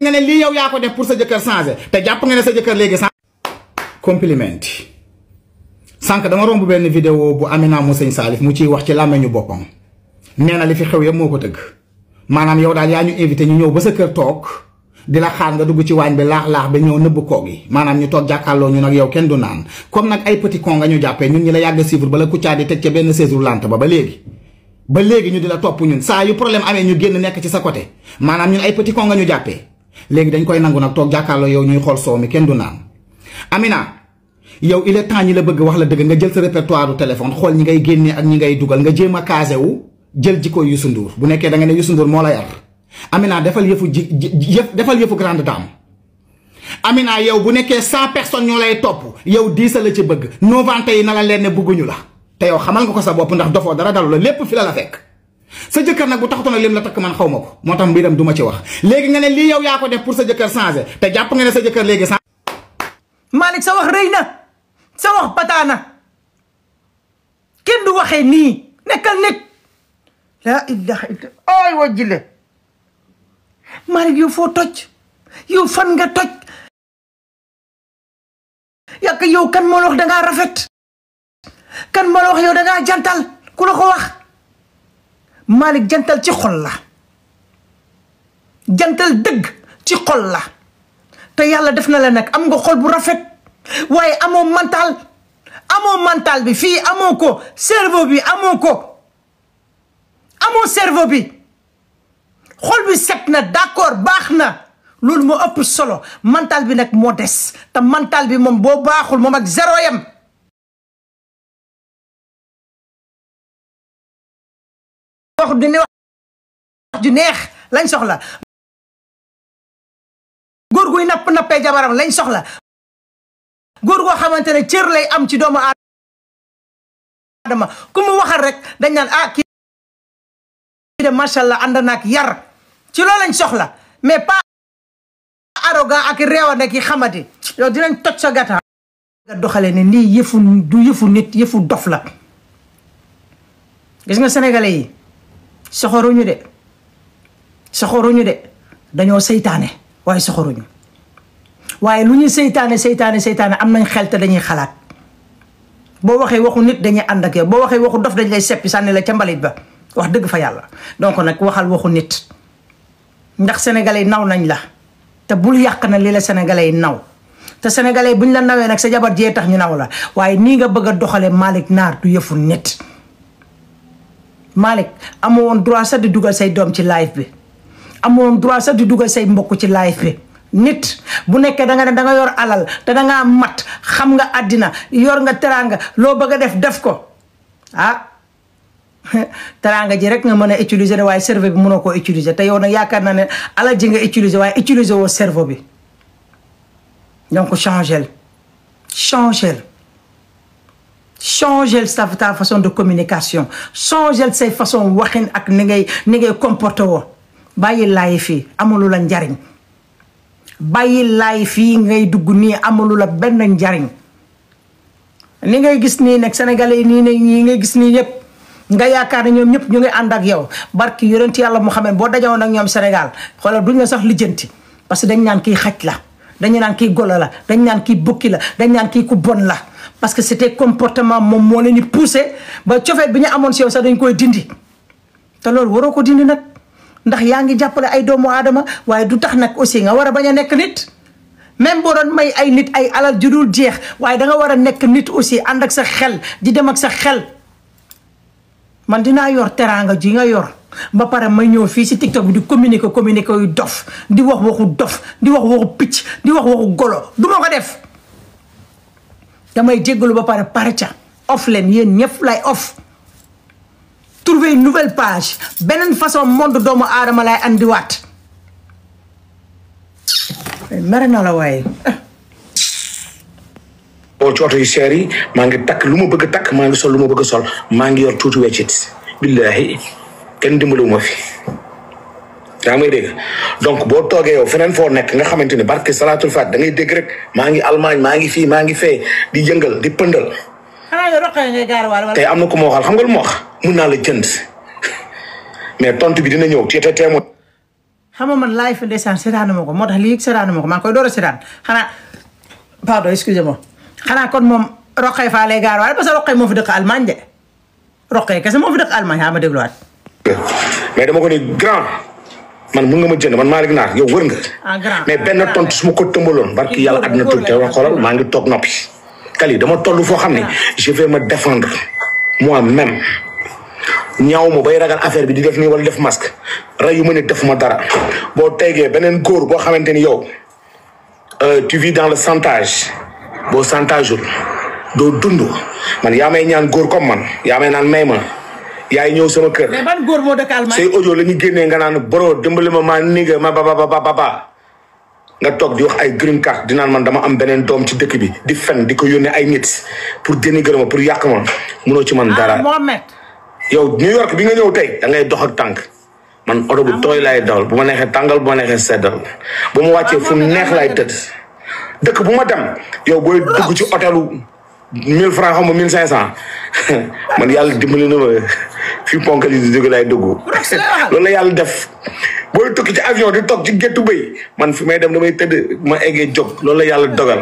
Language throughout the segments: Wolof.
nga ne lii yow yaa ko def pour sa jëkkër changer te jàpp nga ne sa jëkkër léegi compliment sànq dama romb benn vidéo bu Amina mu sëñ Salif mu ciy wax ci làmmeñu boppam nee na li fi xew yëpp moo ko tëgg maanaam yow daal yaa ñu invité ñu ñëw ba sa kër toog di la xaar nga dugg ci waañ bi laax ba ñëw nëbb koog yi maanaam ñu toog jàkkaarloo ñu nag yow kenn du naan comme nag ay petit con nga ñu jàppee ñun ñi la yàgg suivre bala Kouthia di teg ca benn séjour lant ba léegi ñu di la topp ñun saa yu problème amee ñu génn nekk ci sa côté maanaam ñun ay petit con nga ñu jàppee léegi dañ koy nangu nag toog jàkkaarloo yow ñuy xool soow mi kenn du naan Amina yow il est temps ñi la bëgg wax la dëgg nga jël sa répertoire du téléphone xool ñi ngay génnee ak ñi ngay dugal nga jéem a casé wu jël jikko Youssou Ndour bu nekkee da nga ne Youssou Ndour moo la yar Amina defal yëfu grande dame Amina yow bu nekkee 100 personnes ñoo lay topp yow 10 la ci bëgg 90 yi na la leen ne bëgguñu la te yow xamal nga ko sa bopp ndax dofoo dara dalu la lépp fi la fekk sa jëkkër nag bu taxutoon ak lim la takk man xaw ma ko moo tax mbiram du ma ci wax léegi nga ne lii yow yaa ko def pour sa jëkkër changer te jàpp nga ne sa jëkkër léegi Malick sa wax rëy na sa wax bataana kenn du waxee nii nekkal nit laa ilaha illa ay wa jile Malick yow foo toj yow fan nga toj yàq yow kan moo la wax dangaa rafet kan moo la wax yow dangaa jantal ku la ko wax Malick jantal ci xol la jantal dëgg ci xol la te yàlla def na la nag am nga xol bu rafet waaye amoo mental bi fii amoo ko cerveau bi amoo ko amoo cerveau bi xol bi set na d'accord baax na loolu moo ëpp solo mental bi nag moo des te mental bi moom boo baaxul moom ak zéro yam wax du ne wax ju neex lañ soxla góor guy nappee jabaram lañ soxla góor goo xamante ne cër lay am ci doomu aadama ku mu waxal rek dañ naan ah kii de macha allah ànd naak yar ci loolu lañ soxla mais pas arrogant ak réewa nekk yi xamati yow dinañ toj sa gata nga doxale ne lii yëfu du yëfu nit yëfu dof la gis nga sénégalais yi soxoruñu de dañoo seytaane waaye soxoruñu waaye lu ñuy seytaane am nañ xel te dañuy xalaat boo waxee waxu nit dañuy ànd ak yow boo waxee waxu dof dañ lay seppi sànni la ca mbalit ba wax dëgg fa yàlla donc nag waxal waxu nit ndax sénégalais naw nañ la te bul yàq na li la sénégalais yi naw te sénégalais buñ la nawee nag sa jabar jee tax ñu naw la waaye nii nga bëgg a doxale Malick Naar du yëfu nit Malick amoo woon droit sax di dugal say doom ci live bi amoo woon droit sax di dugal say mbokk ci live bi nit bu nekkee da nga ne da nga yor alal te da ngaa mat xam nga àddina yor nga teraanga loo bëgg a def ko ah teraanga ji rek nga mën a utiliser waaye cerveau bi mënoo koo utiliser te yow nag yaakaar naa ne alal ji nga utiliser waaye utiliser woo cerveau bi donc changel ta façon de communication changel say façon waxin ak ni ngay comporté woo bàyyi laay fii amulu la njariñ bàyyi laay fii ngay dugg nii amulu la benn njariñ ni ngay gis nii nag sénégalais yi nii ngay gis nii ñëpp nga yaakaar ne ñoom ñëpp ñu ngi ànd ak yow barki yonent yàlla Muhammad boo dajawoon ak ñoom Sénégal xoolal duñ la sax lijjanti parce que dañ naan kii xaj la dañu naan kii golo la dañ naan kii bukki la dañ naan kii ku bon la parce que c'était comportement moom moo leen di poussé ba cofeet bi ñu amoon si yow sax dañ koy dindi te loolu waroo ko dindi nag ndax yaa ngi jàppale ay doomu aadama waaye du tax nag aussi nga war a bañ a nekk nit même boo doon may ay nit ay alal ju dul jeex waaye da nga war a nekk nit aussi ànd ak sa xel di dem ak sa xel man dinaa yor teraanga ji nga yor ba pare may ñëw fii si TikTok bi di communiquer yu dof di wax waxu dof di wax waxu picc di wax waxu golo du ma ko def damay jéggalu ba pare ca off leen yéen ñëpp lay off trouver une nouvelle page beneen façon monde doomu aadama lay andiwaat mere na la waaye boo ci oto yu seer yi maa ngi takk lu ma bëgg a takk maa ngi sol lu ma bëgg a sol maa ngi yor tuuti weccit billahi kenn dimbaliwu ma fi yaa may dégg donc boo toogee yow feneen foo nekk nga xamante ni barke salatul fat da ngay dégg rek maa ngi Allemagne maa ngi fii maa ngi fee di yëngal di pëndal tey am na ku ma waxal xam nga lu ma wax mun naa la jënd mais tontu bi dina ñëw ci témoin xam nga man live ndeysaan seetaanu ma ko moo tax lii seetaanu ma ko maa ngi koy door a seetaan xanaa pardon excusez-moi xanaa kon moom Roqe faa lay gaar waale parce que Roqe moo fi dëkk Allemagne de Roqe kese moo fi dëkk Allemagne yaa ma dégluwaat. mais dama ko ni grand man mun nga ma jënd man Malick Naar yow wër nga. mais benn tontu su ma ko tëmbaloon barki yàlla àddina tuuti te xoolal maa ngi toog noppi. Kali dama toll foo xam ne je vais me défendre moi-même ñaaw ma bay ragal affaire bi di def nii wala def masque rey yu ma ne defuma dara boo teggee beneen góor boo xamante ni yow tu vis dans le chantage boo chantageul doo dund man yaa may ñaan góor comme man yaa may naan may ma yaay ñëw sama kër. mais ban góor moo dëkk Allemagne. say audio la ñu génnee nga naan bro dimbali ma maa niga ma ba nga toog di wax ay green card di naan man dama am beneen doom ci dëkk bi di fen di ko yónnee ay nit pour dénigrer ma pour yàq ma munoo ci man dara. Mohamed. yow New York bi nga ñëw tey da ngay dox ak tànk man oto bu tooy laay dawal bu ma neexee tàngal bu ma neexee seddal bu ma wàccee fu neex laay tëdd dëkk bu ma dem yow booy dugg ci hôtelu 1000 francs xam nga 1500 man yàlla dimbali na ma fii ponkal yi di dugg laay dugg loolu la yàlla def booy tukki ci avion di toog ci géttu bëy man fi may dem damay tëdd ma eggee jóg loolu la yàlla dogal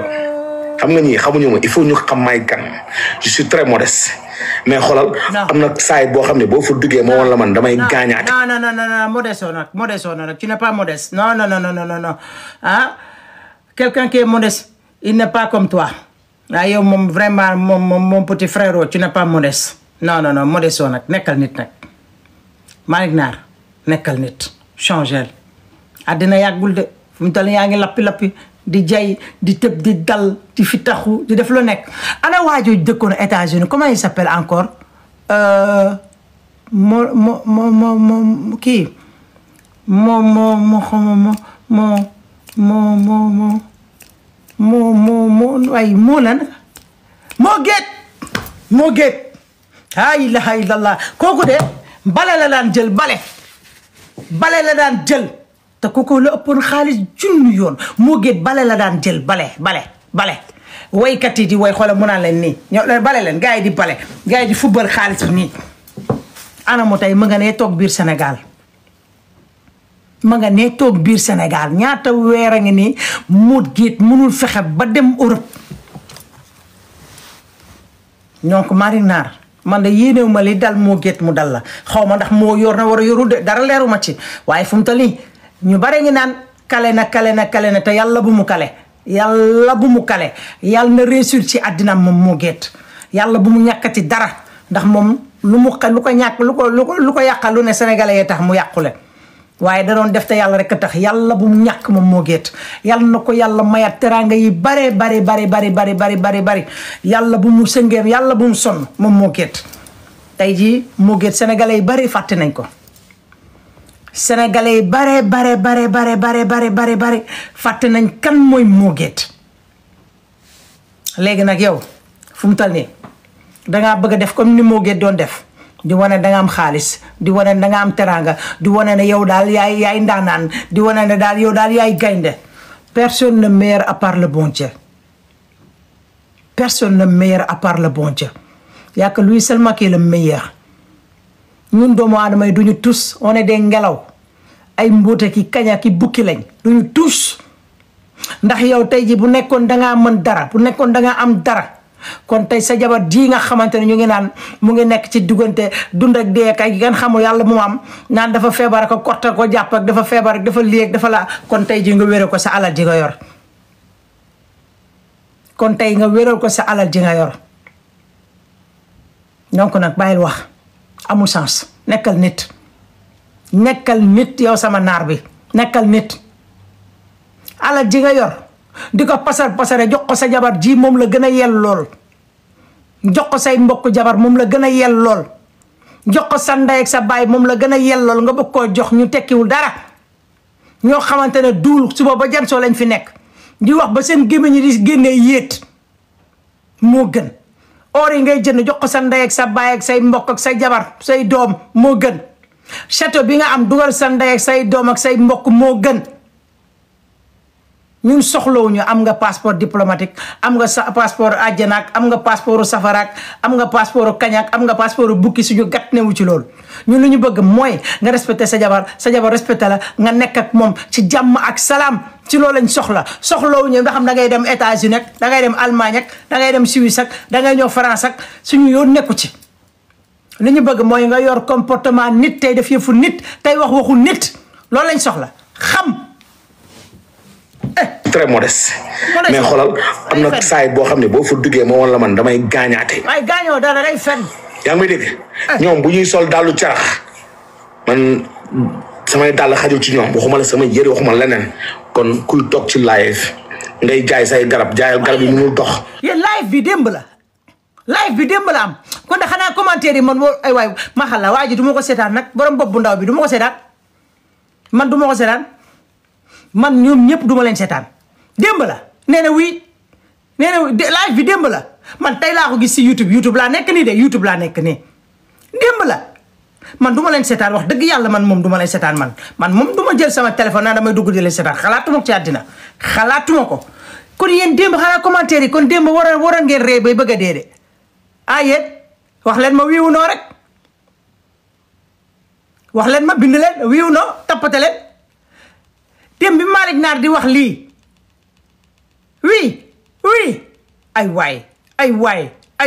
xam nga ñii xamuñu ma il faut ñu xam may kan je suis très modeste mais xoolal am na saay boo xam ne boo fa duggee moo woon la man damay gaañaat. non modeste nag tu n'es pas modeste non ah quelqu'un qui est modeste il n'est pas comme toi ah yow moom vraiment mon petit frère tu n'es pas modeste non modeste nag nekkal nit nag Malick Naar nekkal nit changel àddina yàggul de fu mu toll yaa ngi lappi di jay di tëb di dal di fi taxu di def lu nekk ana waajoo dëkkoon États-Unis comment il s'appelle encore kii waaye moo lan moo géet laa ilaha illallah kooku de bale la daan jël bale la daan jël te kooku la ëppoon xaalis junni yoon moo géet bale la daan jël bale waykat yi di way xoolal mu naan leen nii ñoo leen bale leen gars yi di bale gars yi di football xaalis bi nii ana mu tey ma nga nee toog biir Sénégal ñaata weer a ngi nii moo géet mënul fexe ba dem Europe donc Malick Naar man de yéenewu ma li dal moo géet mu dal la xaw ma ndax moo yor na war a yoru de dara leeru ma ci waaye fu mu toll nii ñu bare ngi naan kale na te yàlla bu mu kale yàlla na réussir ci àddinaam moom moo géet yàlla bu mu ñàkkati dara ndax moom lu ko yàqal lu ne sénégalais yee tax mu yàqule waaye da doon def te yàlla rek a tax yàlla bu mu ñàkk moom moo géet yàlla na ko yàlla mayat teraanga yi bari yàlla bu mu sëngeem yàlla bu mu sonn moom moo géet tey jii moo géet sénégalais yi bari fàtte nañ ko sénégalais yi bari fàtte nañ kan mooy moo géet léegi nag yow fu mu tal nii dangaa bëgg a def comme ni moo géet doon def di wane da nga am xaalis di wane da nga am teraanga di wane ne yow daal yaay ndaanaan di wane ne daal yow daal yaay gaynde personne ne meilleur à part le bon Dieu y a que lui seulement qui est le meilleur ñun doomu aadama yi duñu tus on est des ngelaw ay mbuute ki kaña ki bukki lañ duñu tus ndax yow tey ji bu nekkoon dangaa mën dara bu nekkoon dangaa am dara kon tey sa jabar ji nga xamante ne ñu ngi naan mu ngi nekk ci diggante dund ak dee kay ngeen xamul yàlla mu am naan dafa feebar ak korte ko jàpp ak dafa feebar ak dafa lii ak dafa la kon tey ji nga wéral ko sa alal ji nga yor donc nag bàyyil wax amul sens nekkal nit yow sama naar bi nekkal nit alal ji nga yor di ko pasare jox ko sa jabar ji moom la gën a yell lool jox ko say mbokk jabar moom la gën a yell lool jox ko sa ndey ak sa baay moom la gën a yell lool nga bëgg koo jox ñu tekkiwul dara ñoo xamante ne duul suba ba jant soo lañ fi nekk di wax ba seen gémmiñ ñi di génnee yéet moo gën or yi ngay jënd jox ko sa ndey ak sa baay ak say mbokk ak say jabar say doom moo gën château bi nga am dugal sa ndey ak say doom ak say mbokk moo gën ñun soxlawuñu am nga passeport diplomatique am nga sa passeport àjjanaak am nga passeport safaraak am nga passeport kañaak am nga passeport bukki suñu gàtt newu ci loolu ñun lu ñu bëgg mooy nga respecté sa jabar respecté la nga nekk ak moom ci jàmm ak salaam ci loolu lañ soxlawuñu nga xam da ngay dem États-Unis ak da ngay dem Allemagne ak da ngay dem Suisse ak da ngay ñëw France ak suñu yoon nekku ci li ñu bëgg mooy nga yor comportement nit tey def yëfu nit tey wax waxu nit loolu lañ soxla xam très modeste mais xoolal am na saay boo xam ne boo fa duggee ma woon la man damay gaañaate. waaye gaañoo dara day fen. yaa ngi may dégg ñoom bu ñuy sol dàllu carax man samay dàll xajul ci ñoom waxuma la samay yëre waxuma leneen kon kuy toog ci live ngay jaay say garab jaayal garab yi mënul dox. yéen live bi démb la am kon de xanaa commentaire yi man ay waay ma xala waa ji du ma ko seetaan nag borom bopp bu ndaw bi du ma ko seetaan man du ma ko seetaan man ñoom ñëpp du ma leen seetaan démb la nee na live bi démb la man tey laa ko gis si YouTube laa nekk nii de YouTube laa nekk nii démb la man du ma leen seetaan wax dëgg yàlla man moom du ma leen seetaan man moom du ma jël sama téléphone naa damay dugg di leen seetaan xalaatuma ko ci àddina xalaatuma ko kon yéen démb xanaa commentaire yi kon démb waroon ngeen ree bay bëgg a dee de yéen wax leen ma wiiwu noo rek wax leen ma bind leen wiiwu noo tappate leen démb bi Malick Naar di wax lii oui ay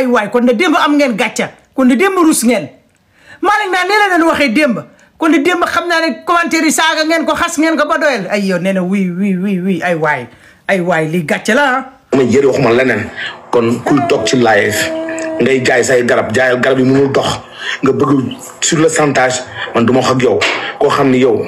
waay kon de démb am ngeen gàcca kon de démb rus ngeen Malick Naar nee la leen waxee démb kon de démb xam naa ne commentaire yi saaga ngeen ko xas ngeen ko ba doyal ay yow nee na oui ay waay lii gàcce la ma yëre waxuma leneen kon kuy toog ci live ngay jaay say garab jaayal garab yi mënul dox nga bëgg sur le chantage man du ma wax ak yow koo xam ni yow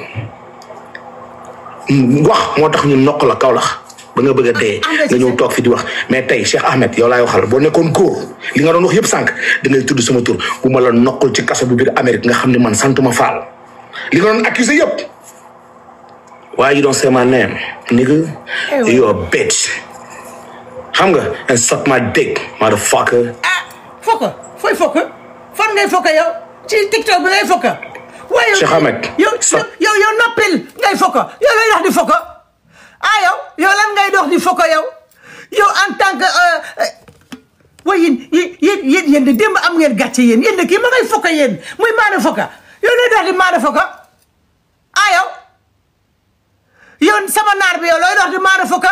wax moo tax ñu nokk la kaw lax ba nga bëgg a dee nga ñëw toog fi di wax mais tey Cheikh Ahmed yow laay waxal boo nekkoon góor li nga doon wax yëpp sànq da ngay tudd sama tur bu ma la nokkul ci kaso bi biir Amérique nga xam ne man santuma faal li nga doon accusé yëpp why you don't say my name nigga you a bitch xam nga and suck my dick motherfucker fooy fokk fan ngay fokk yow ci TikTok bi ngay fokk waaye Cheikh Ahmed yow noppil ngay fokk yow lay dox di fokk yow lan ngay dox di fokk yow en tant que waaye yéen de démb am ngeen gàcce yéen de kii ma ngay fokk yéen muy maana fokk yow lay dox di maana fokk yow sama naar bi yow looy dox di maana fokk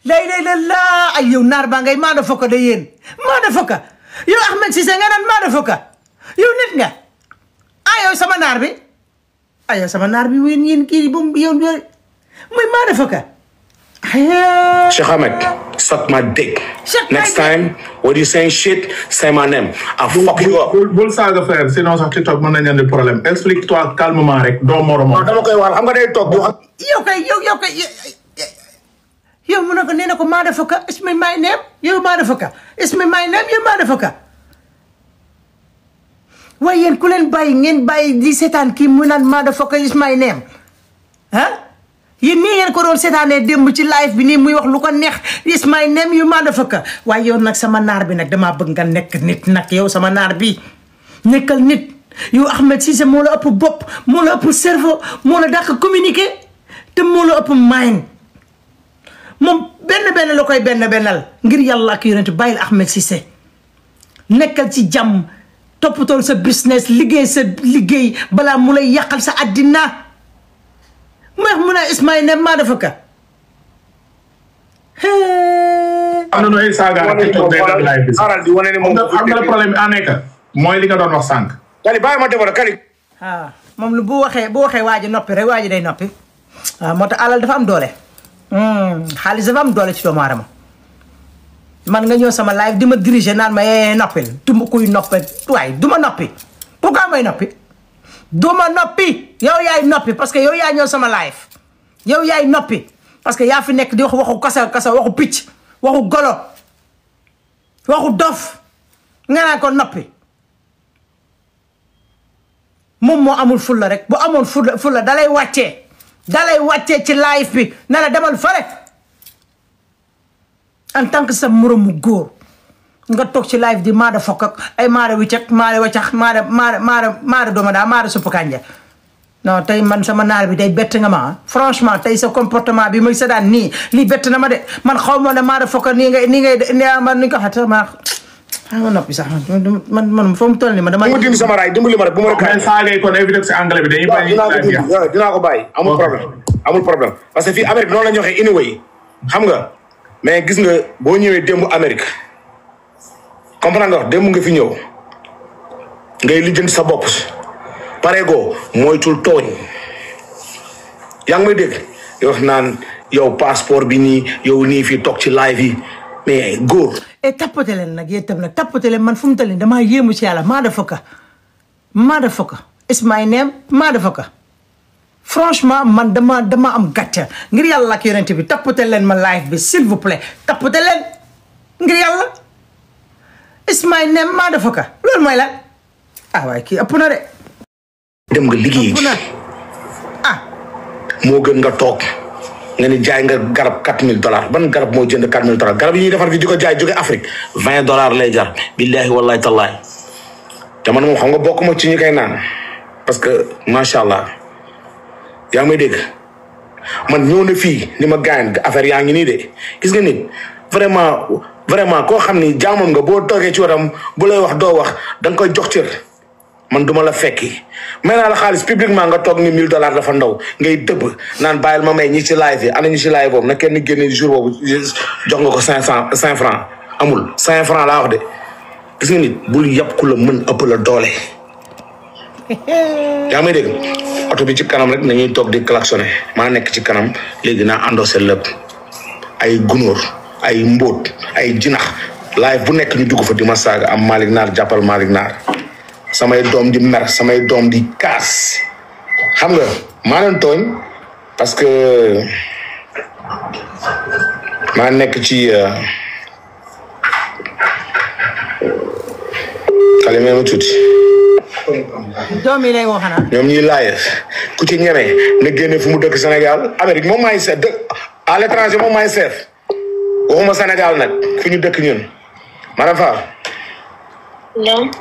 laa ay yow naar baa ngay maana fokk de yéen maana fokk yow Ahmed Cissé nga naan maana fokk yow nit nga yow sama naar bi yéen kii ba yow muy maana fokk Cheikh Ahmed suck my dick next time when you saying shit say my name I'll fuck you up bul saaga frère sinon sax TikTok mën nañu andi problème explique-toi calmement rek doo moroom dama koy wax xam nga day toog di wax yow mu ne ko nee na ko maana fokk is my name yow maana fokk is my name yow maana fokk waaye yéen ku leen bàyyi ngeen bàyyi di seetaan kii mu naan motherfucker is my name yéen nii ngeen ko doon seetaanee démb ci live bi nii muy wax lu ko neex is my name you motherfucker waaye yow nag sama naar bi nag damaa bëgg nga nekk nit nag yow sama naar bi nekkal nit yow Ahmed Cissé moo la ëpp bopp moo la ëpp cerveau moo la dàq communiquer te moo la ëpp mind moom benn la koy bennal ngir yàlla ak yonent bàyyil Ahmed Cissé nekkal ci jàmm toppatool sa business liggéey balaa mu lay yàqal sa àddina mu ne Ismaïl ne maa dafa ka am na nooy saaga ak TikTok day dagg live bi aral di wane ne moom xam nga problème bi en nekk mooy li nga doon wax sànq Kali bàyyi ma demoon Kali moom lu bu waxee waa ji noppi rek waa ji day noppi moo tax alal dafa am doole xaalis dafa am doole ci doomu aadama man nga ñëw sama live di ma diriger naan ma noppil duma kuy noppe waaye du ma noppi pourquoi may noppi du ma noppi yow yaay noppi parce que yow yaa ñëw sama live yow yaay noppi parce que yaa fi nekk di wax waxu kasa waxu picc waxu golo waxu dof nga naan ko noppi moom moo amul fulla rek bu amoon fulla dalay wàccee ci live bi na la demal fare en tant que sa moromu góor nga toog ci live di maada fokk ak ay maada wicc ak maada waccax maada dooma daa maada suppu kànja non tey man sama naar bi tey bett nga ma franchement tey sa comportement bi muy sadaan nii lii bett na ma de man xaw ma ne maa da fokk nii ngay man ni ko xata ma nga noppi sax man foo mu toll nii ma dama dindi sama raay dimbali ma rek bu ma rek saagay kon éviter si anglais bi dañuy bàyyi dinaa ko bàyyi amul problème parce que fii Amérique noonu la ñu waxee anyway xam nga mais gis nga boo ñëwee démb Amérique comprendre nga wax démb nga fi ñëw ngay lijjanti sa bopp pareegoo moytul tooñ yaa ngi may dégg yow naan yow passeport bi nii yow nii fii toog ci live yi mais góor. et tapote leen nag yéen itam nag tapote leen man fu mu toll nii damaa yéemu ci yàlla motherfucker is my name motherfucker franchement man dama am gàcce ngir yàlla ak yonent bi tapote leen ma live bi s'il vous plaît tapote leen ngir yàlla is my name motherfucker loolu mooy lan ah waaye kii ëpp na de. dem nga liggéey moo gën nga toog nga ni jaay nga garab $4000 ban garab moo jënd $4000 garab yi ñuy defar fi di ko jaay jóge Afrique $20 lay jar billahi wallahi tallahi te man moom xam nga bokk ma ci ñi koy naan parce que macha allah yaa ngi may dégg man ñëw na fii ni ma gaañ affaire yaa ngi nii de gis nga nit vraiment koo xam ni jaamam nga boo toogee ci watam bu lay wax doo wax da nga koy jox cër man duma la fekki may naa la xaalis publiquement nga toog ni $1000 dafa ndaw ngay dëbb naan bàyyil ma may ñi ci live yi ana ñu ci live boobu na kenn génne jour boobu jox nga ko 5 francs amul 5 francs laa wax de gis nga nit bul yàpp ku la mën ëpp la doole yaa may dégg oto bi ci kanam rek nañuy toog di klaxonné maa nekk ci kanam léegi naa endossé lépp ay gunóor ay mbóot ay jinax live bu nekk ñu dugg fa di ma saaga am Malick Naar jàppal Malick Naar samay doom di mer samay doom di kaas xam nga maa leen tooñ parce que maa nekk ci xale mee ma tuuti doom yi lay wax xanaa ñoom ñuy laaye ku ci ñeme na génne fu mu dëkk Sénégal Amérique moom maay seet à l'étranger moom maay seet waxuma Sénégal nag fu ñu dëkk ñun Mara Fall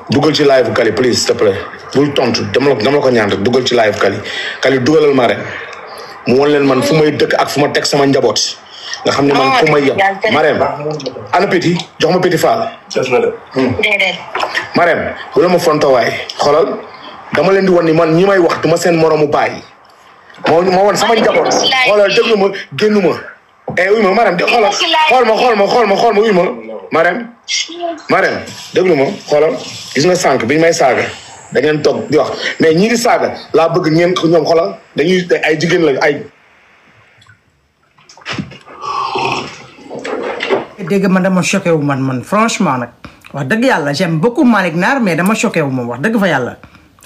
dugal ci live Kali please s'il te plaît bul tontu dama la ko ñaan rek dugal ci live Kali dugalal ma rek mu won leen man fu may dëkk ak fu ma teg sama njaboot nga xam ne man fu may yem Marème ana Petit jox ma Petit Fall Marème bu la ma fontowaay xoolal dama leen di won ni man ñi may wax duma seen moromu baay ma won sama njaboot xoolal déglu ma génnu ma uy ma Marème xoolal xool ma uy ma Marème déglu ma xoolal gis nga sànq biñ may saaga da ngeen toog di wax mais ñii di saaga laa bëgg ñeen ñoom xoolal dañuy ay jigéen lañu ay dégg man dama choqué wu man franchement nag wax dëgg yàlla j'aime beaucoup Malick Naar mais dama choqué wu moom wax dëgg fa yàlla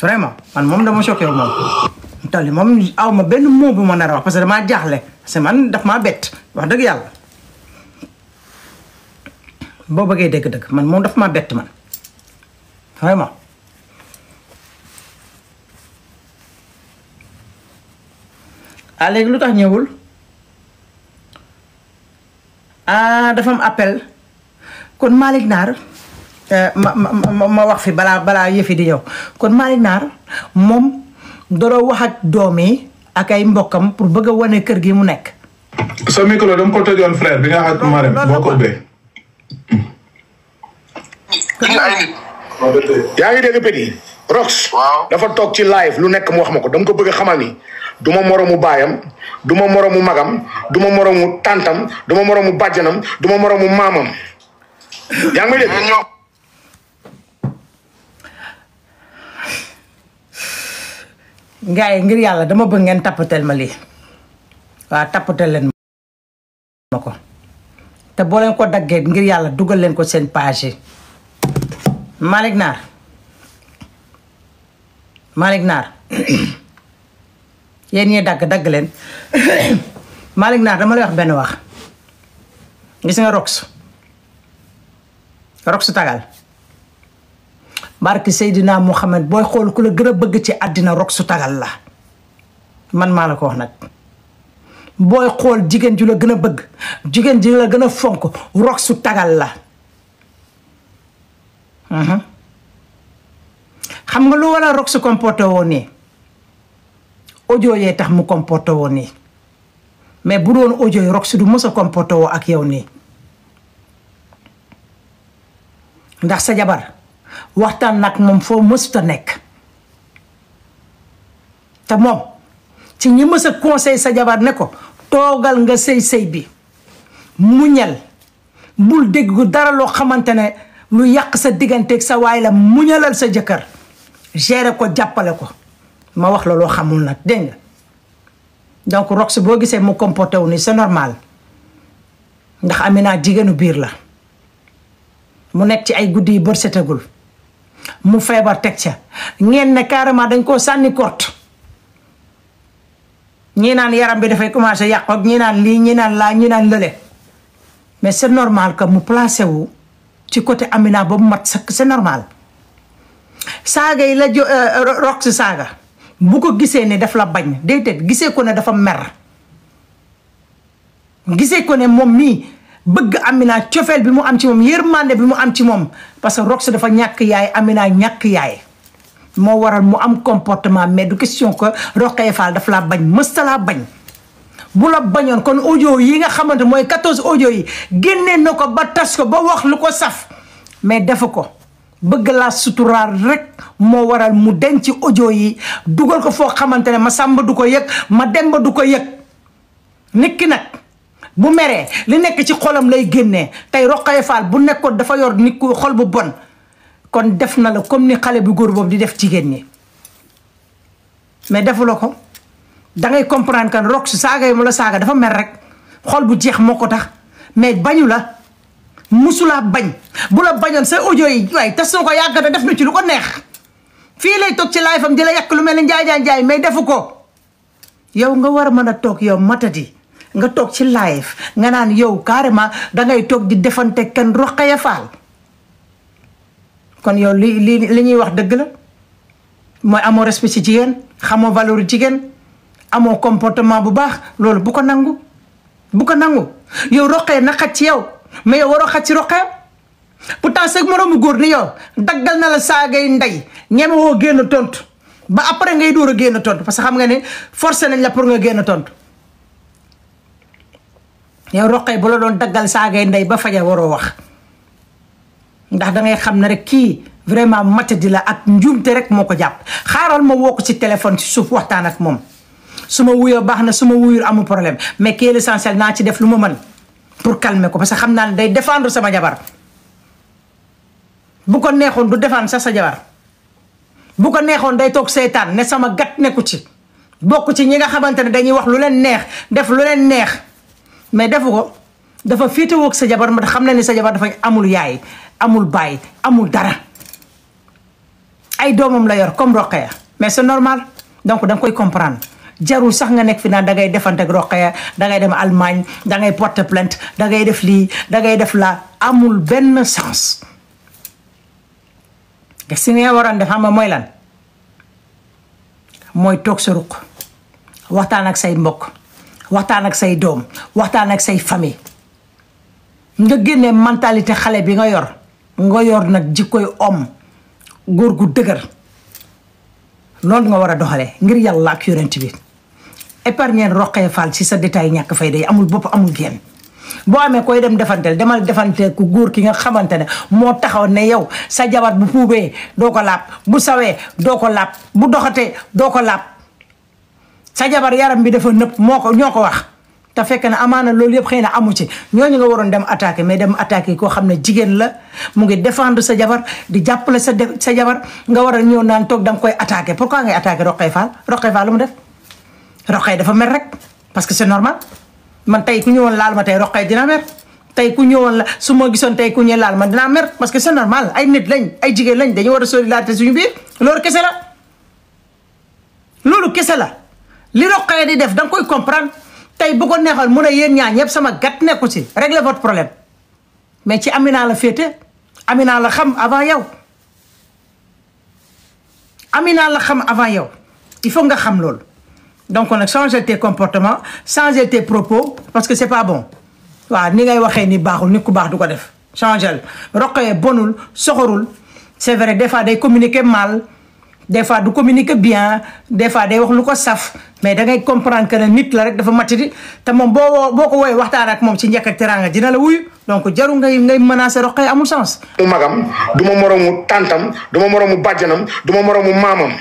vraiment man moom dama choqué wu moom tali moom aw ma benn mot bu ma nar a wax parce que damaa jaaxle parce que man daf maa bett wax dëgg yàlla boo bëggee dëgg-dëgg man moom daf maa bett man vraiment léegi lu tax ñëwul dafa am appel kon Malick Naar ma wax fi balaa yëfi di ñëw kon Malick Naar moom doroo wax ak doom yi ak ay mbokkam pour bëgg a wane kër gi mu nekk. sa micro dama ko tëjoon frère bi nga xam ne Marème boo ko ubbee. yaa ngi dégg Petit Rox dafa toog ci live lu nekk mu wax ma ko dama ko bëgg a xamal ni du ma moromu baayam du ma moromu magam du ma moromu tàntam du ma moromu bàjjanam du ma moromu maamam yaa ngi may dégg ngaay ngir yàlla dama bëgg ngeen tappatel ma lii waaw tappatel leen ma ko te boo leen ko daggee ngir yàlla dugal leen ko seen page yi Malick Naar yéen ñee dagg leen Malick Naar dama lay wax benn wax gis nga Rox tagal barki Seydina Muhammad booy xool ku la gën a bëgg ci àddina Rox tagal la man maa la ko wax nag booy xool jigéen ju la gën a bëgg jigéen ji la gën a fonk Rox tagal la xam nga lu wala Rox comporté woon nii audio yee tax mu comporté woo nii mais bu doon audio yi Rox du mës a comporté woo ak yow nii ndax sa jabar waxtaan nag moom foo mësuta nekk te moom ci ñi mës a conseil sa jabar ne ko toogal nga sëy bi muñal bul dégg dara loo xamante ne lu yàq sa digganteeg sa waay la muñalal sa jëkkër gérer ko jàppale ko ma wax la loo xamul nag dégg nga donc Rox boo gisee mu comporté wu ni c'est normal ndax Amina jigéenu biir la mu nekk ci ay guddi yu bët setagul mu feebar teg ca ngeen ne carrément dañ koo sànni korte ñii naan yaram bi dafay commencé yàqu ak ñii naan lii ñii naan laa ñii naan lële mais c'est normal que mu placé wu ci côté Amina ba mu mat sëkk c'est normal saaga yi la Rox saaga bu ko gisee ne daf la bañ déedéet gisee ko ne dafa mer gisee ko ne moom mii bëgg Amina cofeel bi mu am ci moom yërmande bi mu am ci moom parce que Rox dafa ñàkk yaay Amina ñàkk yaay moo waral mu am comportement mais du question que Rokhaya Fall daf laa bañ mësta laa bañ bu la bañoon kon audio yi nga xamante mooy 14 audio yi génnee na ko ba tas ko ba wax lu ko saf mais defu ko bëgg laa suturaal rek moo waral mu denc audio yi dugal ko foo xamante ne ma sàmba du ko yëg ma demba du ko yëg nit ki nag bu meree li nekk ci xolam lay génnee tey Rokhaya Fall bu nekkoon dafa yor nit ku xol bu bon kon def na la comme ni xale bu góor boobu di def jigéen ñi mais defu la ko dangay comprendre que Rox saaga yi mu la saaga dafa mer rek xol bu jeex moo ko tax mais bañu la musulaa bañ bu la bañoon sa audio yi waaye tas na ko yàggata def na ci lu ko neex fii lay toog ci live am di la yàq lu mel ni njaay mais defu ko yow nga war a mën a toog yow matadi nga toog ci live nga naan yow carrément dangay toog di defante kenn Rokhaya Fall kon yow li ñuy wax dëgg la mooy amoo respect ci jigéen xamoo valeur jigéen amoo comportement bu baax loolu bu ko nangu yow Rokhaya na xaj ci yow mais yow waroo xaj ci Rokhaya pourtant sa moroomu góor ni yow daggal na la saagay ndey ñeme woo génn tontu ba après ngay door a génn tontu parce que xam nga ne forcé nañ la pour nga génn tontu yow Rokhaya bu la doon daggal saagay ndey ba faja waroo wax ndax dangay xam ne rek kii vraiment matadi la ak njuumte rek moo ko jàpp xaaral ma woo ko ci téléphone ci suuf waxtaan ak moom su ma wuyoo baax na su ma wuyul amul problème mais kii l'essentiel naa ci def lu ma mën pour calmer ko parce que xam naa ne day défendre sama jabar bu ko neexoon du défendre sax sa jabar bu ko neexoon day toog seytaan ne sama gat nekku ci bokk ci ñi nga xamante ne dañuy wax lu leen neex def lu leen neex mais defu ko dafa féetewoo ak sa jabar ma xam na ni sa jabar dafa amul yaay amul baay amul dara ay doomam la yor comme Rokhaya mais c'est normal donc da nga koy comprendre jarul sax nga nekk fi naan dangay defante ak Rokhaya dangay dem Allemagne dangay porter plainte dangay def lii dangay def laa amul benn sens te si nga waroon def xam nga mooy lan mooy toog sa ruq waxtaan ak say mbokk waxtaan ak say doom waxtaan ak say famille nga génne mentalité xale bi nga yor nag jikkoy om góor gu dëgër loolu nga war a doxalee ngir yàlla ak yonent bi épargne Rokhaya Fall ci sa détail ñàkk fay day amul bopp amul génn boo amee koy dem defanteel demal defanteel ku góor ki nga xamante ne moo taxaw ne yow sa jabar bu puubee doo ko laab bu sawee doo ko laab bu doxatee doo ko laab sa jabar yaram bi dafa nëpp ñoo ko wax te fekk na amaana loolu yëpp xëy na amu ci ñooñu nga waroon dem attaqué mais dem attaqué koo xam ne jigéen la mu ngi défendre sa jabar di jàppale sa jabar nga war a ñëw naan toog da nga koy attaqué pourquoi ngay attaqué Rokhaya Fall lu mu def Rokhaya dafa mer rek parce que c'est normal man tey ku ñëwoon laal ma tey Rokhaya dina mer tey ku ñëwoon la su ma gisoon tey ku ñëw laal ma dinaa mer parce que c'est normal ay nit lañ ay jigéen lañ dañu war a solidarité suñu biir loolu kese la li Rokhaya di def da nga koy comprendre tey bu ko neexal mu ne yéen ñaar ñëpp sama gat nekku ci régler votre problème mais ci Amina la féete Amina la xam avant yow il faut nga xam loolu donc nag changer tes comportements changer tes propos parce que c'est pas bon waaw ni ngay waxee ni baaxul nit ku baax du ko def changer Rokhaya bonul soxorul c'est vrai des fois day communiquer mal des fois du communiquer bien des fois day wax lu ko saf mais da ngay comprendre que ne nit la rek dafa matidi te moom boo ko woowee waxtaan ak moom ci njëkk ak teraanga dina la wuyu donc jaru ngay menacer Rokhaya amul sens. mu magam du ma moromu tàntam du ma moromu bàjjanam du ma moromu maamam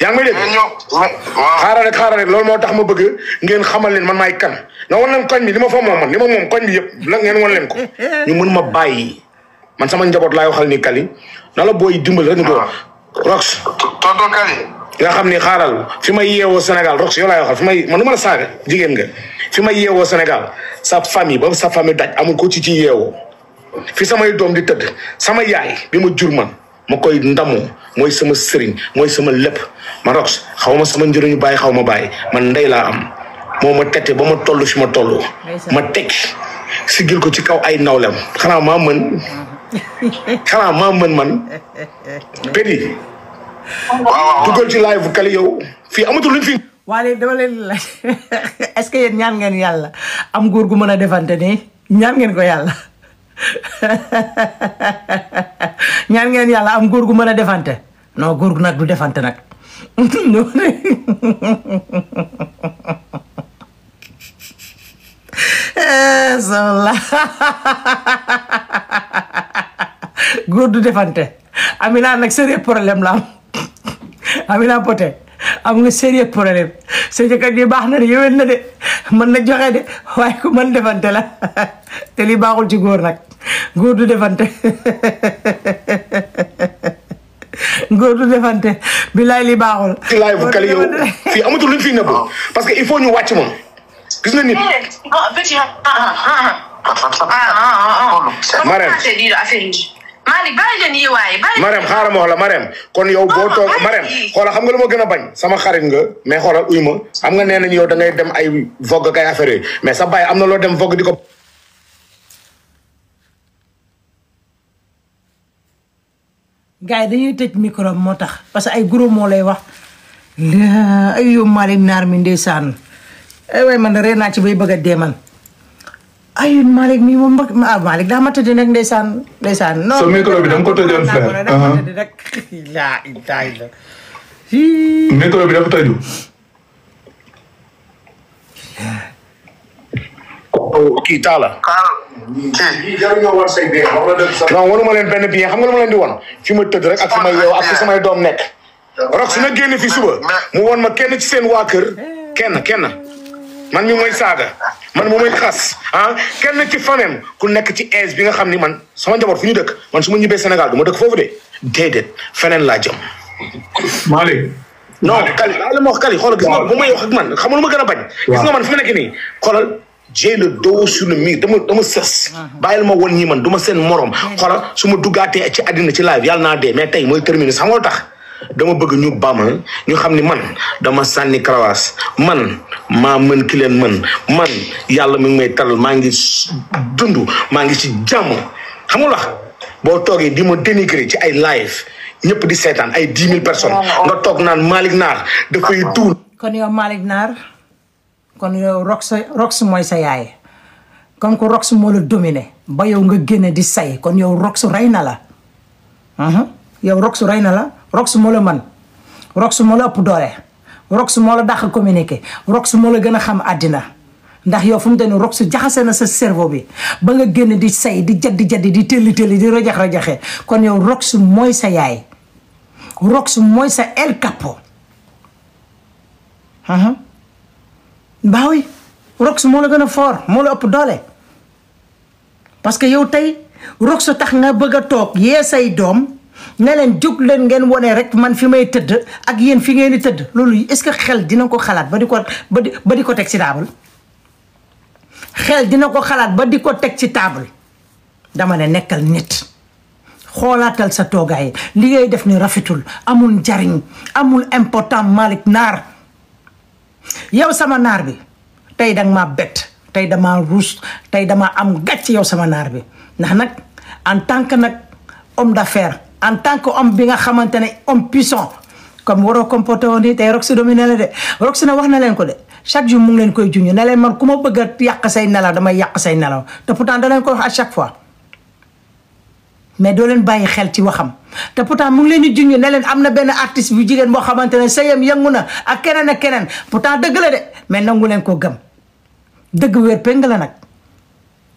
yaa ngi may dégg. xaaral rek loolu moo tax ma bëgg ngeen xamal leen man maay kan nga wan leen koñ bi li ma fa moom li ma moom koñ bi yëpp la ngeen wan leen ko ñu mën ma bàyyi man sama njaboot laay waxal ni Kali na la booy dimbali rek ni ko Rox tonton Kali nga xam ni xaaral fi may yeewoo Sénégal Rox yow laay waxal fi may man du ma la saaga jigéen nga fi may yeewoo Sénégal sa famille ba sa famille daj amul ko ci yeewoo fi samay doom di tëdd sama yaay bi ma jur man ma koy ndamoo mooy sama sëriñ mooy sama lépp ma Rox xaw ma sama njëriñu bàyyi xaw ma bàyyi man ndey laa am moo ma tette ba ma toll fi ma toll ma teg sigil ko ci kaw ay nawlem xanaa maa mën man Bédi dugal ci live bu Kali yow fii amatul luñ fi waaye dama leen laaj est-ce que yéen ñaan ngeen yàlla am góor gu mën a defante nii ñaan ngeen ko yàlla ñaan ngeen yàlla am góor gu mën a defante non góor gu nag du defante nag sola góor du defante Amina nag sérieux problème la am Amina Poté am nga sérieux problème sa jëkkër ji baax na de yowén na de mën na joxe de waaye ku mën defante la te li baaxul ci góor nag góor du defante góor du defante bilaay li baaxul ci live bu Kali yow fii amatul luñ fi nëbb parce que il faut ñu wàcc moom gis nga nit Marème xaaral ma wax la Marème kon yow boo toog Marème xoolal xam nga lu ma gën a bañ sama xarit nga mais xoolal uy ma xam nga nee nañ yow da ngay dem ay vogue ak ay affaire yi mais sa baay am na loo dem vogue di ko gars yi dañuy tëj micro moo tax parce que ay gros moo lay wax ay yow Malick Naar mi ndeysaan ay waay man ree naa ci bay bëgg a dee man ay Malick mii moom Malick daa ma tëdd nag ndeysaan non so micro bi dama ko tëjoon frère rek laa daay la micro bi dafa tëju kii taala non wanuma leen benn bien xam nga lu ma leen di won fi ma tëdd rek ak fi may yeew ak fi samay doom nekk Rox su na génn fi suba mu won ma kenn ci seen waa kër kenn man mi mooy saaga man mu may xas kenn ci famem ku nekk ci aise bi nga xam ni man sama njaboot fu ñu dëkk man su ma ñibbee Sénégal du ma dëkk foofu de déedéet feneen laa jëm Malick non Kali la ma wax Kali xoolal gis nga bu may wax ak man xam nga lu ma gën a bañ gis nga man fi ma nekk nii xoolal j'ai le dos sur le mur dama sës bàyyil ma woon ñi man du ma seen morom xoolal su ma duggaatee ci àddina ci live yàlla naa dee mais tey mooy terminé xam nga lu tax dama bëgg ñu bama ñu xam ni man dama sànni karawaas man maa mën ki leen man yàlla mi ngi may taral maa ngi dund maa ngi ci jàmm xam nga wax boo toogee di ma dénigrer ci ay live ñëpp di seetaan ay 10 000 personnes nga toog naan Malick Naar dafay duul kon yow Malick Naar kon yow Rox mooy sa yaay comme que Rox moo la dominé ba yow nga génne di say kon yow Rox rey na la yow Rox rey na la Rox moo la man Rox moo la ëpp doole Rox moo la dàq communiqué Rox moo la gën a xam àddina ndax yow fu mu te ne Rox jaxase na sa cerveau bi ba nga génn di say di jaddi di tëlli di rajaxe kon yow Rox mooy sa yaay Rox mooy sa El Capo baa oui Rox moo la gën a fort moo la ëpp doole parce que yow tey Rox tax nga bëgg a toog yee say doom ne leen jóg leen ngeen wone rek man fi may tëdd ak yéen fi ngeen di tëdd loolu est-ce que xel dina ko xalaat ba di ko teg ci table xel dina ko xalaat ba di ko teg ci table dama ne nekkal nit xoolaatal sa toogaay li ngay def ni rafetul amul njariñ amul important Malick Naar yow sama naar bi tey danga maa bett tey damaa ruus tey damaa am gàcc yow sama naar bi ndax nag en tant que nag homme d'affaires en tant que homme bi nga xamante ne homme puissant comme waroo comporté woon nii tey Rox dominé la de Rox na wax na leen ko de chaque jour mu ngi leen koy junj ne leen man ku ma bëgg a yàq say nelaw damay yàq say nelaw te pourtant da leen ko wax à chaque fois mais doo leen bàyyi xel ci waxam te pourtant mu ngi leen di junj ne leen am na benn artiste bu jigéen boo xamante ne sëyam yëngu na ak keneen pourtant dëgg la de mais nangu leen ko gëm dëgg wér péng la nag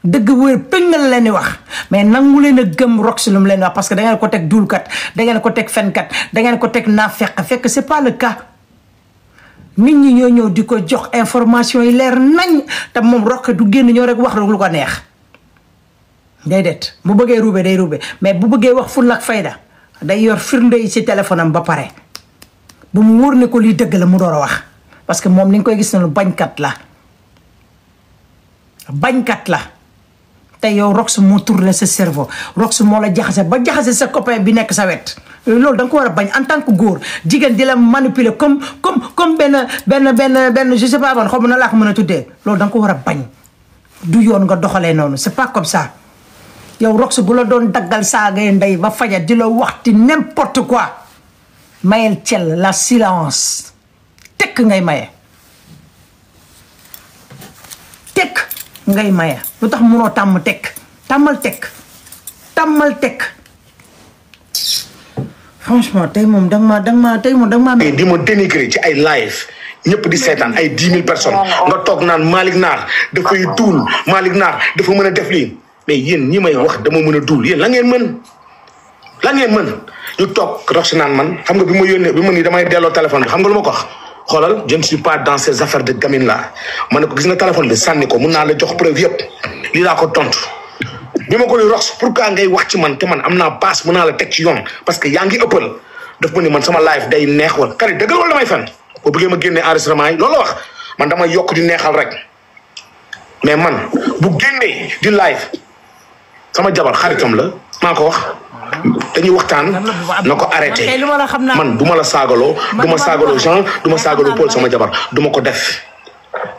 dëgg wér péng la leen di wax mais nangu leen a gëm Rox lu mu leen wax parce que da ngeen ko teg duulkat da ngeen ko teg fenkat da ngeen ko teg naafeq fekk c'est pas le cas nit ñi ñoo ñëw di ko jox information yi leer nañ te moom Rox du génn ñoo rek wax lu ko neex déedéet bu bëggee ruube day ruube mais bu bëggee wax ful ak fayda day yor firnde yi ci téléphone am ba pare bu mu wóor ne ko lii dëgg la mu door a wax parce que moom ni nga koy gis ne bañkat la te yow Rox moo tourné sa cerveau Rox moo la jaxase ba jaxase sa copain bi nekk sa wet loolu da nga ko war a bañ en tant que góor jigéen di la manipuler comme benn je sais pas man xaw ma na laa ko mën a tuddee loolu da nga ko war a bañ du yoon nga doxalee noonu c'est pas comme ça yow Rox bu la doon daggal saagay ndey ba faja di la waxti n'importe quoi mayel cell la silence tekk ngay maye tekk ngay maye lu tax mënoo tàmm tekk tàmmal tekk franchement tey moom danga ma di ma dénigrer ci ay live ñëpp di seetaan ay 10 000 personnes nga toog naan Malick Naar dafay duul Malick Naar dafa mën a def lii mais yéen ñi may wax dama mën a duul yéen la ngeen mën ñu toog Rox naan man xam nga bi ma nii damay delloo téléphone bi xam nga lu ma ko wax xoolal je ne suis pas dans ces affaires de gamine là ma ne ko gis nga téléphone bi sànni ko mun naa la jox preuve yëpp lii laa ko tontu bi ma ko ni Rox pourquoi ngay wax ci man te man am naa passe mun naa la teg ci yoon parce que yaa ngi ëppal daf ma ni man sama live day neex wala kari dëggal wala damay fen boo bëggee ma génnee enregistrement yi loolu la wax man damay yokk di neexal rek mais man bu génnee di live sama jabar xaritam la maa ko wax dañuy waxtaan na ko arrêté man du ma la saagaloo du ma saagaloo Jean du ma saagaloo Paul sama jabar du ma ko def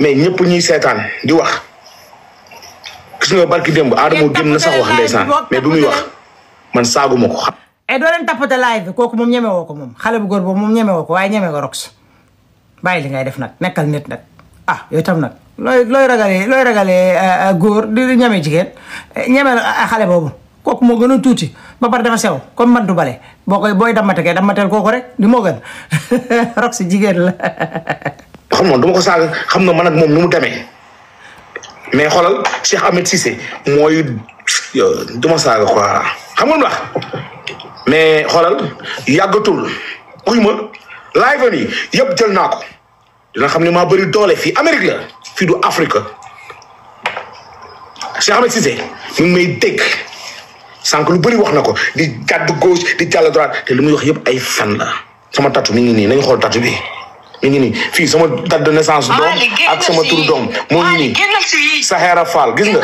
mais ñëpp ñuy seetaan di wax gis nga barki démb Adamo génn na sax wax ndeysaan mais bu muy wax man saaguma ko xam doo leen tappate live bi kooku moom ñeme woo ko moom xale bu góor boobu moom ñeme woo ko waaye ñeme nga Rox bàyyi li ngay def nag nekkal nit nag yooyu tam nag looy ragalee góor di ñeme jigéen ñeme xale boobu kooku moo gën a tuuti ba pare dafa sew comme man du bale booy dammate kay dammateel kooku rek di moo gën Rox jigéen la xam noonu du ma ko saaga xam na man ak moom nu mu demee mais xoolal Cheikh Ahmed Cissé mooy du ma saaga quoi xam nga lu wax mais xoolal yàggatul uy ma live ni yëpp jël naa ko dina xam ne maa bëri doole fii Amérique la fii du Afrique Cheikh Ahmed Cissé mi ngi may dégg sànq lu bëri wax na ko di gàddu gauche di jàll droite te li muy wax yëpp ay fen la sama tatu mi ngi nii nañu xool tatu bi mi ngi nii fii sama date de naissance doom ak sama turu doom moo ngi nii Sahara Fall gis nga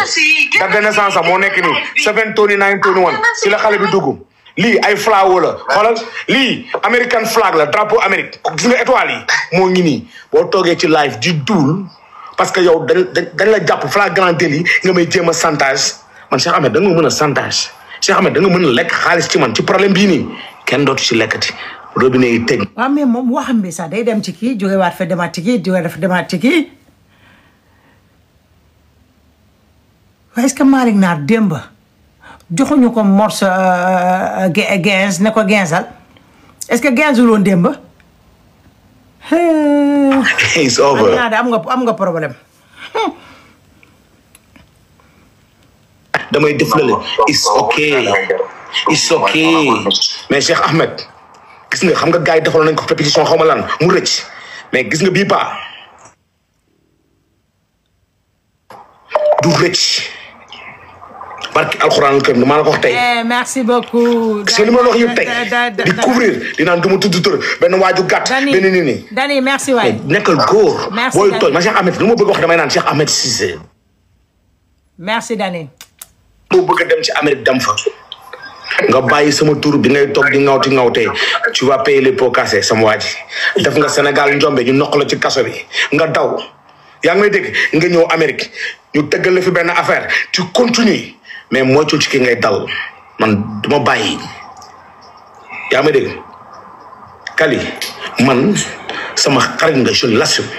date de naissance moo nekk nii 7/29/21 si la xale bi dugg lii ay flag la xoolal lii American flag la drapeau Amérique gis nga étoile yi moo ngi nii boo toogee ci live di duul parce que yow dañ la jàpp flagrant délit nga may jéem a chantage man Cheikh Ahmed da nga mën a chantage Cheikh Ahmed da nga mën a lekk xaalis ci man ci problème bii nii kenn dootu ci lekkati robinet yi tëj. waaw mais moom waxam bi sax day dem ci kii jóge waat fa demaat ci kii jóge dafa demaat ci kii waaye est-ce que Malick Naar démb joxuñu ko morceau Guinz ne ko Guinzal est-ce que Guinzul woon démb. it's over am nga problème. damay def la it's okay mais Cheikh Ahmed gis nga xam nga gars yi defaloon nañ ko répétition xaw ma lan mu rëcc mais gis nga bii ba du rëcc barki alxuraan kër maa la ko wax tey. merci beaucoup. gis nga li ma la wax yëpp tey di couvrir di naan du ma tudd tur benn waaju gàtt. benn nii Dani merci waay. nekkal góor. merci booy tooñ ma Cheikh Ahmed lu ma bëgg wax damay naan Cheikh Ahmed Cissé. merci Dani. boo bëgg a dem ci Amérique dem fa. nga bàyyi sama tur bi ngay toog di ŋawtee tu vas payer les pots cassés sama waa ji def nga Sénégal njombe ñu noq la ci kaso bi nga daw yaa ngi may dégg nga ñëw Amérique ñu tëggal la fi benn affaire tu continues mais moytul ci ki ngay dal man duma bàyyi yaa ngi may dégg Kali man sama xarit nga je l'assume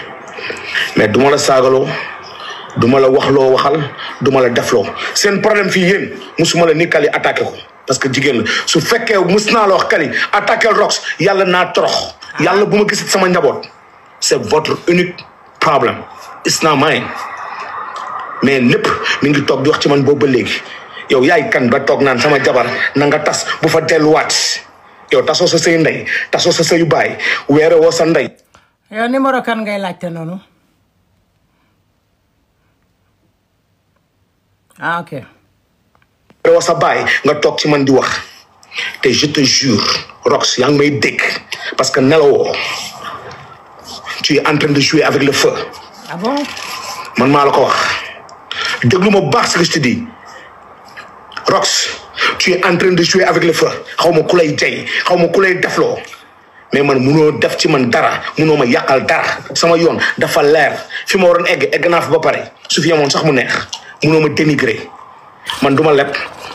mais duma la saagaloo duma la waxloo waxal duma la defloo seen problème fii yéen musuma la ni Kali attaqué ko parce que jigéen la su fekkee mus naa la wax Kali attaqué Rox yàlla naa torox yàlla bu ma gisit sama njaboot c'est votre unique problème it's not mine mais lépp mi ngi toog di wax ci man boobu ba léegi yow yaay kan ba toog naan sama jabar na nga tas bu fa delluwaat yow tasoo sa sëy ndey tasoo sa sëyu baay weere woo sa ndey. yow numéro kan ngay laajte noonu ah ok. weere woo sa baay nga toog ci man di wax te je te jure Rox yaa ngi may dégg parce que nelawoo tu es en train de jouer avec le feu. ah bon. man maa la ko wax déglu ma baax ce que je te dis Rox tu es en train de jouer avec le feu xaw ma ku lay jay xaw ma ku lay defloo mais man munoo def ci man dara munoo ma yàqal dara sama yoon dafa leer fi ma waroon egg naa fa ba pare su fi yemoon sax mu neex munoo ma dénigrer man du ma leb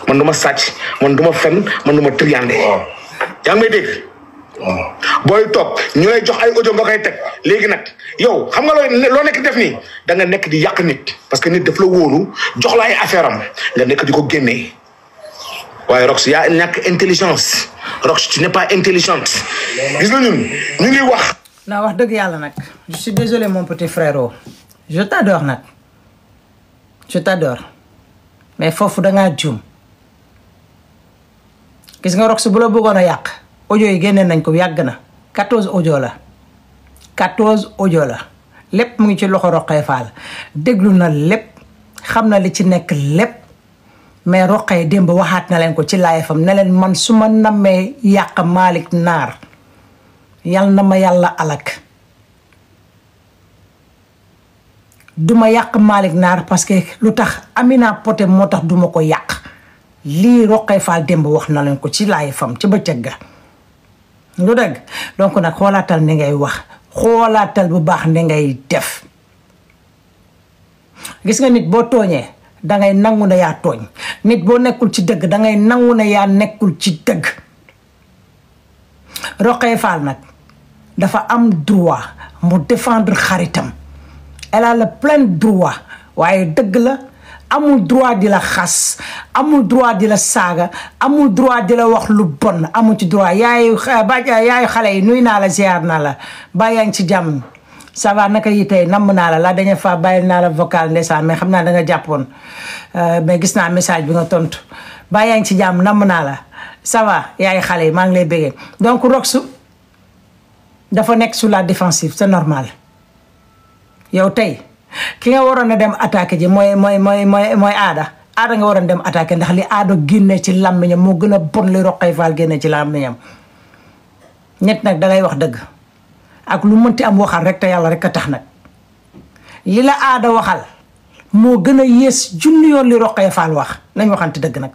man du ma sàcc man du ma fen man du ma triandé yaa ngi may dégg booy toog ñu lay jox ay audio nga koy teg léegi nag yow xam nga loo nekk def nii da nga nekk di yàq nit parce que nit daf la wóolu jox la ay affaire am nga nekk di ko génnee waaye Rox yaa ñàkk intelligence Rox tu n'es pas intelligente gis nga ñun ñu ngi wax. naa wax dëgg yàlla nag je suis désolé mon petit frérot je t'adore nag je t'adore mais foofu dangaa juum gis nga Rox bu la bëggoon a yàq audio yi génne nañ ko yàgg na 14 audio la 14 audio la lépp mu ngi ci loxo Roqee Fall déglu na lépp xam na li ci nekk lépp mais Roqee démb waxaat na leen ko ci live-am ne leen man su ma nammee yàq Malick Naar yal na ma yàlla alak duma yàq Malick Naar parce que lu tax Amina Poté moo tax duma ko yàq lii Roqee Fall démb wax na leen ko ci live-am ci bëccëg ga lu dëgg donc nag xoolaatal ni ngay wax xoolaatal bu baax ni ngay def gis nga nit boo tooñee dangay nangu ne yaa tooñ nit boo nekkul ci dëgg dangay nangu ne yaa nekkul ci dëgg Roqee Fall nag dafa am droit mu défendre xaritam elle a le plein droit waaye dëgg la amul droit di la xas amul droit di la saaga amul droit di la wax lu bon amul ci droit yaayu xale yi nuy naa la ziar naa la bàyyi yaa ngi ci jàmm ça va naka yi tey namm naa la dernière fois bàyyi naa la vocal ndeysaan mais xam naa da nga jàppoon mais gis naa message bi nga tontu bàyyi yaa ngi ci jàmm namm naa la ça va yaayu xale yi maa ngi lay béggee donc Rox dafa nekk sur la défensive c'est normal yow tey ki nga waroon a dem attaqué ji mooy aada nga waroon dem attaqué ndax li aada génne ci làmmiñam moo gën a bon li Roqee Fall génne ci làmmiñam ñett nag dangay wax dëgg ak lu mënti am waxal rek te yàlla rek a tax nag li la aada waxal moo gën a yées junni yoon li Roqee Fall wax nañ waxante dëgg nag